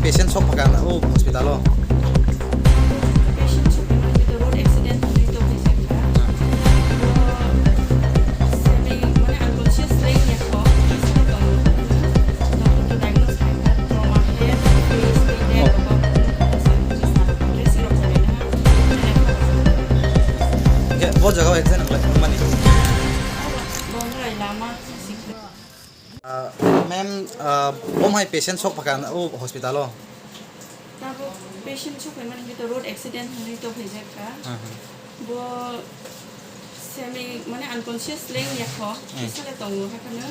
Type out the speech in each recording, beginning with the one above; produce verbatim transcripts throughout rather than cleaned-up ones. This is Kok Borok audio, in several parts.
Patient sok phaikha o hospital o. Patient sok phaikha, road accident wngwi tongkha. Semi, mane, unconscious lengya kho. Doctor to diagnose khaikha, trauma head, face, neck, rok, dressing rok khaina. Bo jaga o accident wngmani. Gongrai lama sikha. Ah, ma'am, ah, bo hai patient sok phaikha o hospital o? Tabuk patient sok phaimani hwnkhe to road accident hwnwi to phaijakha. Aha. Bo semi, mane, unconscious lengya kho, hmm, bisale tongo, haikhe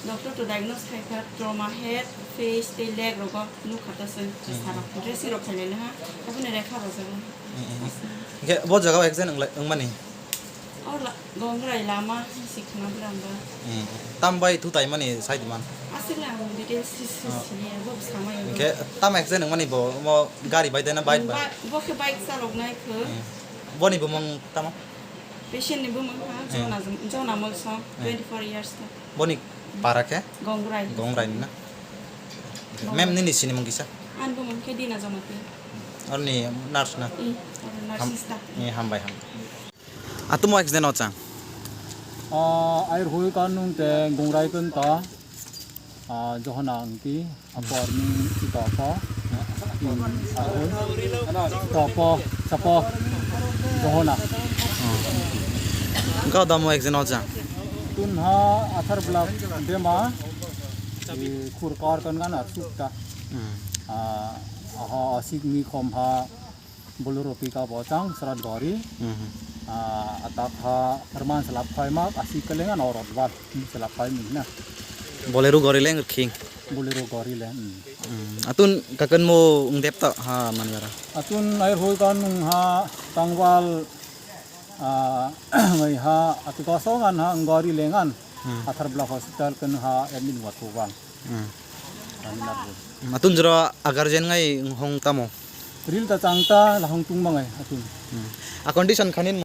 doctor to diagnose khaikha, trauma head, face tei leg rogo nukha ta chwng, hmm, sarok dressing rok khainai ha, aboni rekha rwjago. Hmm, hmm. Hwnkhe bo jaga o accident wngmani? O la-, Gongrai lama si khna bwrang ba. Hmm. Tam bai thu taimani sai diman? Aswk le ang details si, si, ah, sini ya, bo samai. Hwnkhe tam accident wngmani bo, mo gari bai dena bike bai? Ba-, bo khe bike chalok nai kho. Hmm. Boni bumung tamo? Patient ni bumung ha, hmm, Jona, Jona Molsong, hmm, twenty four years ta. Boni para khe? Gongrai. Gongrai ni na? Gongrai. Ma'am nini sini mung kisa? An bumung khe Dina Jamatia. Ani nurse na? Hmm, nurse. Ham-, sister. Eh, hambai, hambai. Atumo accident o chang? Ah, air hui kan nung te gungrai kan ta. Ah, Johona angti, apo army si topo. Hmm, air hui. Topo, sapo. Johona. Engkau damo accident o chang? Tun ha athar blak dema. I khur kar kan kan arsuk ta. Hmm. Ah, aha, asik ni khom ha. Bolero pickup o chang srat gori. Mhm. Ah, atak ha herman selap khai mak asi kelengan orot bal selap khai mi na. Bolero gori leng khing. Bolero gori le. Hmm. Hmm. Atun kakan mo ungdep ta ha manwara. Atun air hoi kan nung ha tangwal, ah, ngai ha atu kosong an ha gori lengan. Hmm. Athar blak hospital kan ha admit wat ko bang. Hmm. Kami narbo. Hmm, atun jora agarjen ngai hong tamo? Ril ta chang ta lahong tung mangai atun. Hmm. A condition khanin